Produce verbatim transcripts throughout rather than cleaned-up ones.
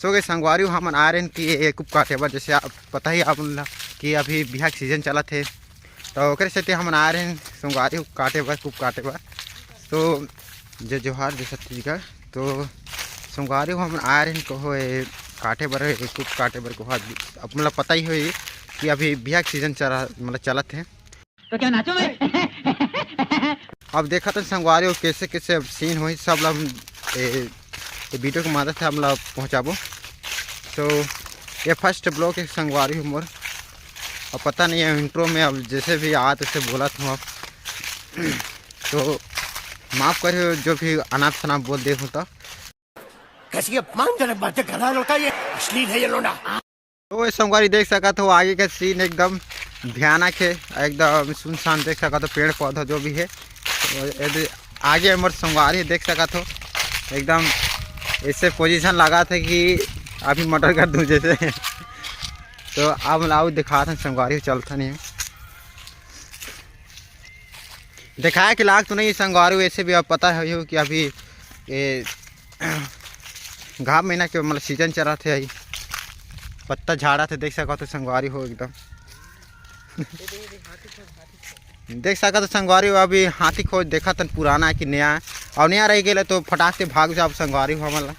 So guys, संगवारी हो, हमन आए रहेन कि ये कुप काटे बर, जैसे आप पता ही आप मन ला कि अभी बिहा के सीजन चलत हे, तो ओकरे सेती हमन आए रहेन संगवारी हो काटे बर, कुप काटे बर। तो जय जोहार, जय छत्तीसगढ़। तो संगवारी हो, हमन आए रहेन कहो ये काटे बर, ये कुप काटे बर कहो। अब मतलब पता ही होही कि अभी बिहा के सीजन चला, मतलब चलत हे। तो क्या नाचो मैं? अब देखत हन संगवारी हो, कैसे कैसे अब सीन होही, सब ला हम ए, ए वीडियो के माध्यम से हम ला पहुँचाबो। तो ये फर्स्ट ब्लॉग है संगवारी हो मोर। अब पता नहीं है इंट्रो में अब जैसे भी आत वैसे बोलत हूँ अब। तो माफ करियो जो भी अनाप शनाप बोल दे हूँ तो। कैसी अपमानजनक बातें कर रहा है लड़का, ये अश्लील है ये लोंडा। तो ये संगवारी देख सकत हो, आगे का सीन एकदम भयानक है, एकदम सुनसान देख सकत हो, पेड़ पौधा जो भी है। तो ये दे-, आगे हमर संगवारी देख सकत हो, एकदम ऐसे पोजीशन लगा था कि अभी मर्डर कर दूं जैसे। तो अब लाओ दिखात हन संगवारी, चलत हन ये। दिखाए के लाग तो नहीं संगवारी, वैसे भी अब पता है हो कि अभी ये घाम महीना के मतलब सीजन चलत हे, अभी पत्ता झाड़त हे, देख सकत हो संगवारी हो एकदम। देख सकत हो संगवारी हो, अभी हाथी खोज देखत हन पुराना है कि नया है, और नया रह गेले तो फटाक से भाग जाओ संगवारी हो हमन ला।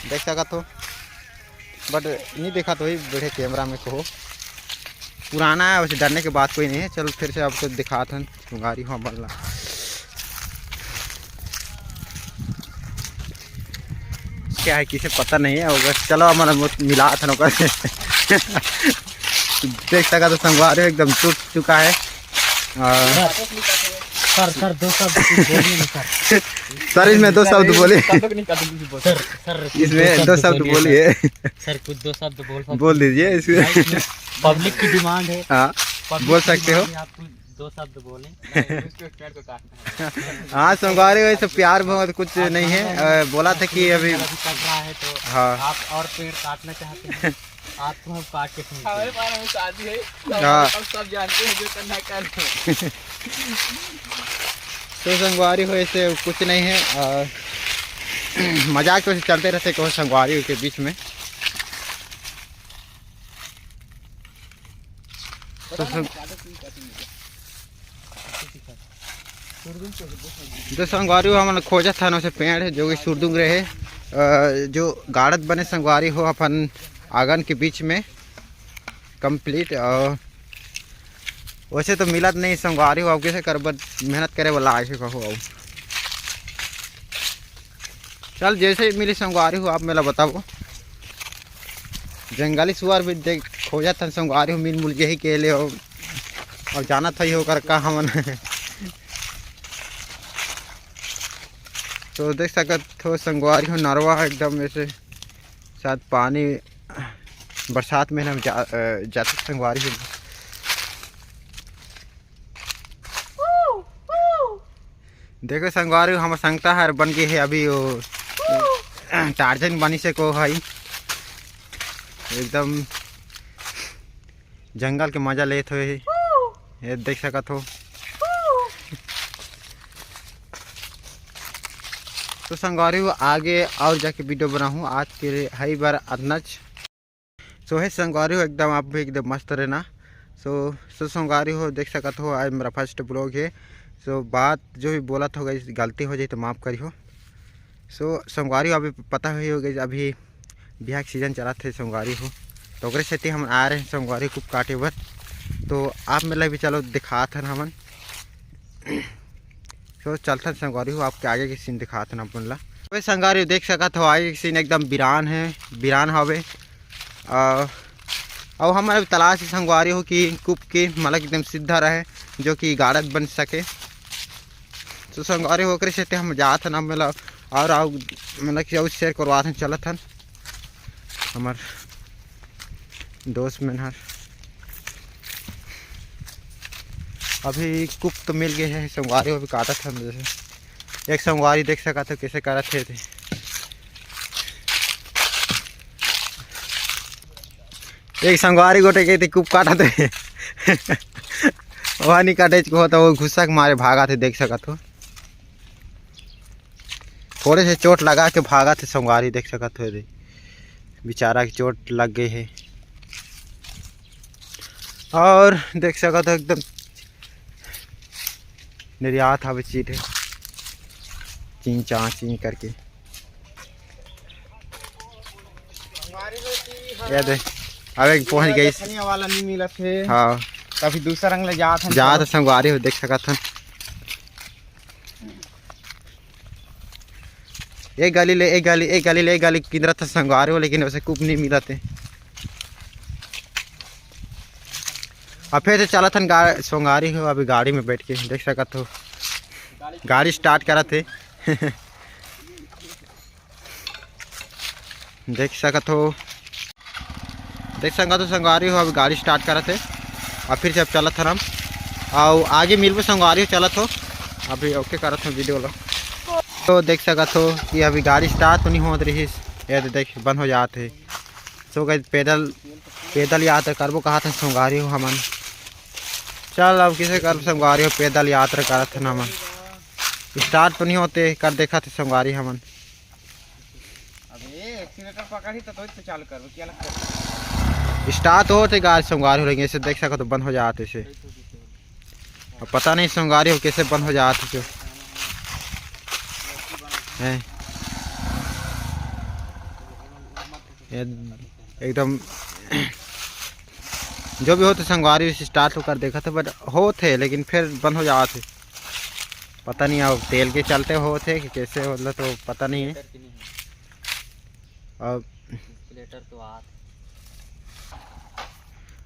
देख सकत हो, बट नहीं देखत होही बड़े कैमरा में कहो, पुराना है, वैसे डरने के बात कोई नहीं है। चलो फिर से आपको दिखात हन संगवारी हो हमन ला। क्या है किसे पता नहीं है, ओकर चलो हमन मिलात हन ओकर। देख सकत हो संगवारी हो एकदम टूट चुका है। आ, सर, सर, दो शब्द कुछ बोलिए ना, सर। सर, इसमें दो शब्द बोलिए। सर, सर, कुछ इसमें दो दो शब्द बोलिए। सर, कुछ दो शब्द बोल सकते बोल दीजिए इसमें। भाई, इसमें पब्लिक की डिमांड है। हाँ, पब्लिक बोल की सकते हो। डिमांड है, आप कुछ दो शब्द बोलें। नहीं, उसको पेड़ को काटना है। हाँ, संगवारी वैसे प्यार बहुत कुछ आप नहीं है। अ, बोला था कि अभी अभी कट रहा है, तो हाँ। आप और पेड़ काटना चाहते हैं? आपको हम काट के सुनते हैं। हमारे पास में शादी है, तो हाँ। हम सब जानते हैं जो करना है, कर लो। तो संगवारी हो, ऐसे कुछ नहीं है। अ, मजाक तो चलते रहते कहो संगवारी के बीच में। तो संग-, तो संगवारी हो, हमन खोजत हन वैसे पेड़ जो कि सुरदुंग रहे, अ, जो गाड़त बने संगवारी हो अपन आंगन के बीच में complete। अ, वैसे तो मिलत नहीं संगवारी हो, अब कैसे करब, मेहनत करे वाला आए कहो। अब चल जैसे ही मिली संगवारी हो आप मेला बताबो। जंगली सुअर भी देख खोजत हन संगवारी हो, मिल मुल यही के ले हो। अब जानत हई हो कर का हमन। तो देख सकत हो संगवारी हो नरवा एकदम ऐसे शायद पानी बरसात में हम जा, अ, जाते संगवारी हो। देखो संगवारी हो, हमर संगता हर बन गए है अभी वो टार्जन बनी से को है एकदम जंगल के मजा लेत हुए ही। ये देख सकत हो। तो संगवारी हो आगे और जाके वीडियो बनाहूँ, आज के लिए हई बार अतनच। So हे संगवारी हो एकदम आप भी एकदम मस्त रहना। So so संगवारी हो देख सकत हो आज मेरा फर्स्ट ब्लॉग है। So बात जो भी बोलत हो गई गलती हो जाए तो माफ़ करियो। So संगवारी हो अभी पता ही हो गई अभी बिहा के सीजन चलत हे संगवारी हो, तो ओकरे सेती हमन आ रहे हैं संगवारी कुप काटे बर। तो आप मेला भी चलो दिखात हन हमन। तो चलथन संगवारी हो आपके आगे के सीन दिखात हन अपन ला। अबे संगवारी हो देख सकत हो आगे के सीन एकदम बिरान है, बिरान हवे। अ, अब हमन अभी तलाश ही संगवारी हो कि कुप के मतलब एकदम सीधा रहे जो कि गाड़त बन सके। तो संगवारी हो ओकरे सेती हम जात हन अब मेला और आओ मतलब कि और शेयर करवात हन चलत हन। हमर दोस्त मन हर अभी कुप तो मिल गए है संगवारी हो अभी काटत हन जैसे एक संगवारी देख सकत हो कैसे करत हे ते। एक संगवारी गोटे के ते कुप काटत हे। वहाँ नहीं काटे को तो वो गुस्सा के मारे भागत हे देख सकत हो। थोड़े से चोट लगा के भागत हे संगवारी देख सकत हो रे। बेचारा के चोट लग गए हे। और देख सकत हो एकदम निर्यात हवे चीर हे, चिंग चां चिंग करके। ये दे, अब एक पहुंच गई। धनिया वाला नहीं मिलत हे। हाँ। तभी दूसरा रंग ले जात हन जात संगवारी हो, देख सकत हन। एक गाली ले, एक गाली, एक गाली ले, एक गाली किंदरत संगवारी हो, लेकिन वैसे कुप नहीं मिलत हे। अब फिर से चलत हन गा-, संगवारी हो, अभी गाड़ी में बैठ के देख सकत हो, गाड़ी स्टार्ट करत हे। देख सकत हो, देख सकत हो संगवारी हो, अभी गाड़ी स्टार्ट करत हे और फिर जब चलत हन हम, और आगे मिलबो संगवारी हो, चलत हो, अभी ओके करत हो वीडियो ला। तो देख सकत हो कि अभी गाड़ी स्टार्ट तो नहीं होत रहिस, ये तो देख बंद हो जात हे। So guys, पैदल, पैदल यात्रा करबो कहत हन संगवारी हो हमन। चल अब किसे करब संगवारी हो, पैदल यात्रा करत हन हमन। स्टार्ट तो नहीं होते, कर देखत हे संगवारी हमन। अबे एक्सीलेटर पकड़ी तो, तो चालू करबो, क्या लगता है? स्टार्ट होते गाड़ी संगवारी हो, लेकिन ऐसे देख सकत हो बंद हो जात हे ऐसे। अब पता नहीं संगवारी हो कैसे बंद हो जात हे जो। हैं। ये एकदम जो भी होते संगवारी हो स्टार्ट होकर देखत हे, but होत हे लेकिन फिर बंद हो जात हे। पता नहीं अब तेल के चलते होत हे कि कैसे होत हे, तो पता नहीं हे। अब एक्सीलेटर तो आत।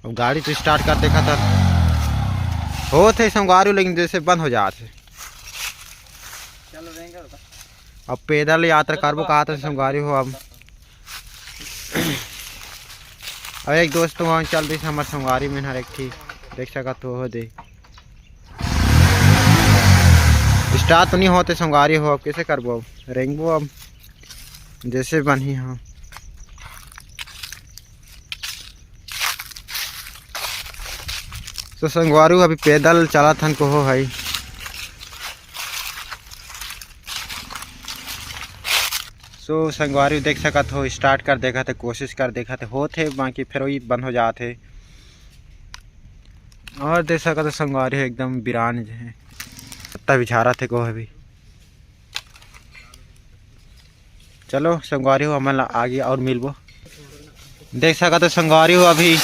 अब गाड़ी तो स्टार्ट कर देखत हन, होत हे संगवारी हो, लेकिन जैसे बंद हो जात हे। चलो रेंगे तो। अब पैदल यात्रा करबो कहत हन संगवारी हो। अब, अब एक दोस्त वहाँ चल दिस हमर संगवारी में हर एक ठी, देख सकत हो, हो दे। स्टार्ट तो नहीं होते संगवारी हो, अब कैसे करबो, अब रेंगबो अब जैसे बनही। हाँ, तो संगवारी हो अभी पैदल चलत हन कहो है। So संगवारी हो देख सकत हो, स्टार्ट कर देखत हे, कोशिश कर देखत हे, होत हे, बाकी फिर वही बंद हो जात हे। और देख सकत हो संगवारी हो एकदम बिरान जे हे, पत्ता भी झारत हे कहो अभी। चलो संगवारी हो, हमन ला आगे और मिलबो। देख सकत हो संगवारी हो, अभी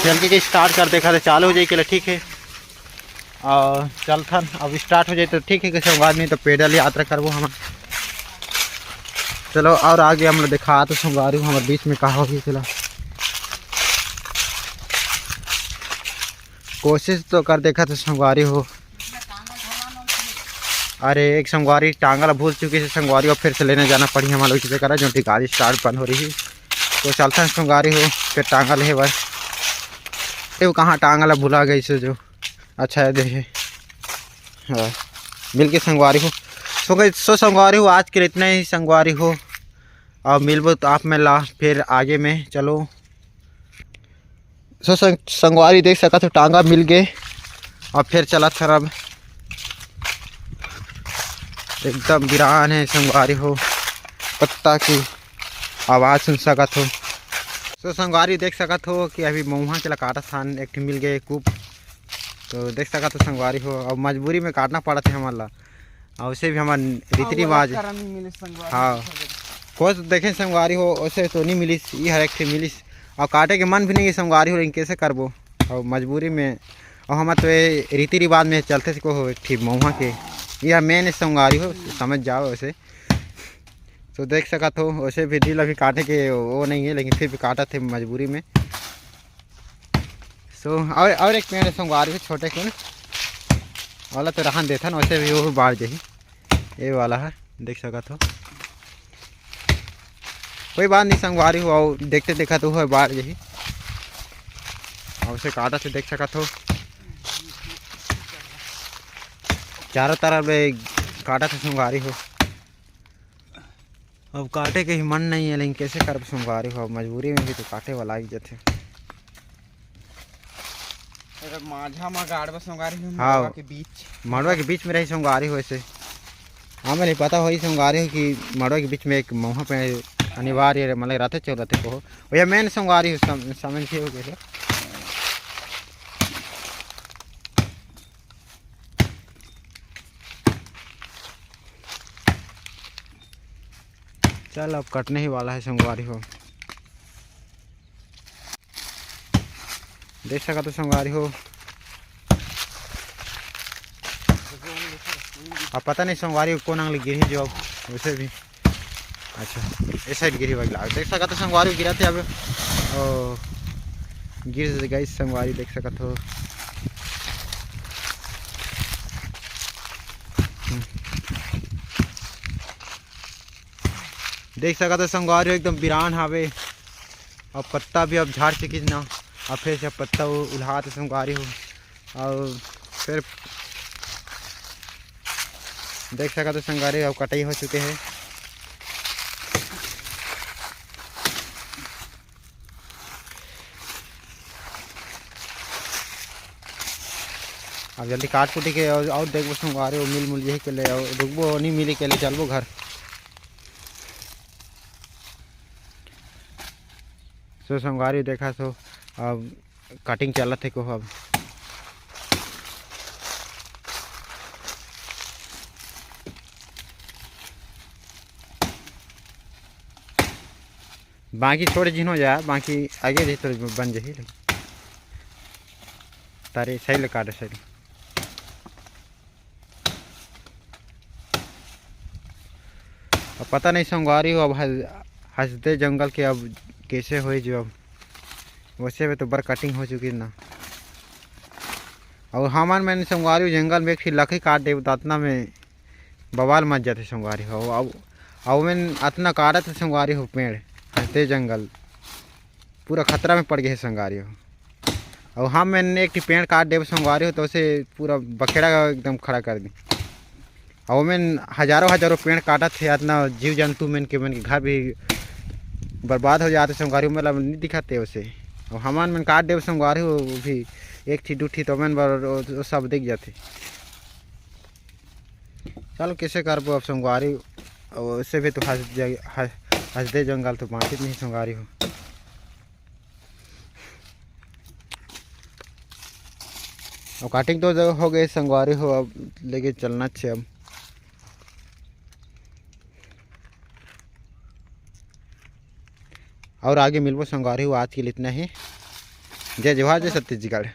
चल के स्टार्ट कर देखत हे, चालू हो जाए के, ठीक हे। और चलथन, अब स्टार्ट हो जाए तो ठीक हे, कि संगवारी नहीं तो पैदल यात्रा करबो हमन। चलो और आगे हमन ला दिखात हो संगवारी हो, हमर बीच में का होही तेला। कोशिश तो कर देखत हो संगवारी हो। अरे एक संगवारी टांगा ला भूल चुके हे संगवारी, और फिर से लेने जाना पड़ी हमन ला, इसे करा जो गाड़ी स्टार्ट बंद हो रही। तो चलथन संगवारी हो, फिर टांगा लेहे बर। ए, वो कहाँ टांगा ला भुला गई से जो। अच्छा है देखे। हाँ, मिल के संगवारी हो। So guys, so संगवारी हो, आज के लिए इतना ही संगवारी हो। अब मिलबो तो आप में ला फिर आगे में। चलो। So संग-, संगवारी देख सकत हो, टांगा मिल गए। अब फिर चलत हन अब। एकदम बिरान हे संगवारी हो, पत्ता की आवाज़ सुन सकत हो। So संगवारी देख सकत हो कि अभी मउहा के ला काटत हन, एक ठे मिल गए कुप। तो देख सकत हो संगवारी हो, अब मजबूरी में काटना पड़त हे हमन ला। और उसे भी हमन रीति रिवाज। हाँ। कोई तो देखे संगवारी हो, उसे तो नहीं मिलिस, ये हर एक ठे मिलिस। और काटे के मन भी नहीं हे संगवारी हो, लेकिन कैसे करबो? और मजबूरी में, और हमर तो ये रीति रिवाज में चलथे से को हो एक ठे मउहा के, ये मेन संगवारी हो, समझ जाओ उसे। तो देख सकत हो, वैसे भी दिल अभी काटे के वो नहीं हे, लेकिन फिर भी काटत हे मजबूरी में। So और, और एक पेड़ संगवारी हो छोटे कुन वाला तो रहन देथन, वैसे भी वो बाढ़ जाही। ये वाला हे, देख सकत हो, कोई बात नहीं संगवारी हो, और देखते देखत हो बाढ़ जाही। और उसे काटत हे देख सकत हो, चारों तरफ ले काटत हे संगवारी हो। अब काटे के ही मन नहीं हे, लेकिन कैसे करब संगवारी हो, अब मजबूरी में भी तो काटे वाला आ ही जाथे। अगर माझा मा गाड़बा संगवारी हो, हाँ। मड़वा के बीच। मड़वा के बीच में रही संगवारी हो ऐसे। हमें नहीं पता होई संगवारी हो कि मड़वा के बीच में एक मउहा पे अनिवार्य रे, मतलब रहते चल रहते को। भैया मेन संगवारी हो सम-, समझ के हो गए। चल अब कटने ही वाला है संगवारी हो। देख सकत हो संगवारी हो। अब पता नहीं संगवारी हो कौन अंग ले गिरही जो अब वैसे भी। अच्छा, ए साइड गिरही भाई लाग। देख सकत हो संगवारी हो गिरा थे अब। ओ, गिर गई संगवारी देख सकत हो। देख सकत हो संगवारी हो एकदम बिरान हावे। अब पत्ता भी अब झाड़ चुकिस ना, अब फिर से पत्ता उ-, उल्हात संगवारी हो। और फिर देख सकत हो संगवारी हो, अब कटाई हो चुके हैं। अब जल्दी काट कुटी के और, और देखबो संगवारी हो, मिल मुल यही के ले और रुकबो नहीं मिली के ले चलबो घर। सो संगवारी देखा सो अब कटिंग चलत हे को अब। बाकी छोड़ जिन हो जा, बाकी आगे दे तो बन जाही। तारे सही ले काटे सही। अब पता नहीं संगवारी हो, अब हस-, हंसदे जंगल के अब कैसे होई जो अब। वैसे में तो बर कटिंग हो चुकी ना। और हमन में संगवारी हो जंगल में एक ठे लकड़ी काट देब त अतना में बवाल मच जाथे संगवारी हो। अब, अब में अतना काटत हे संगवारी हो पेड़, हंसदे जंगल पूरा खतरा में पड़ गए हे संगवारी हो। और हम मैंने एक ठे पेड़ काट देब संगवारी हो तो उसे पूरा बखेड़ा एकदम खड़ा कर दी। और ओमेन हजारों हजारों पेड़ काटत हे, अतना जीव जंतु मन के, मन के घर भी बर्बाद हो जाते संगवारी हो, मतलब नहीं दिखाते उसे। और हमन मन काट देब संगवारी हो, वो भी एक ठी दू ठी तो ओमेन बर वो, वो सब दिख जाते। चलो कैसे करबो अब संगवारी, और उससे भी तो हंस जाए, हंस, हंसदे जंगल तो बांचित नहीं संगवारी हो। अब काटिंग तो जो हो गए संगवारी हो, अब लेके चलना छे अब। और आगे मिलबो संगवारी हो, आज के लिए इतना ही। जय जोहार, जय छत्तीसगढ़।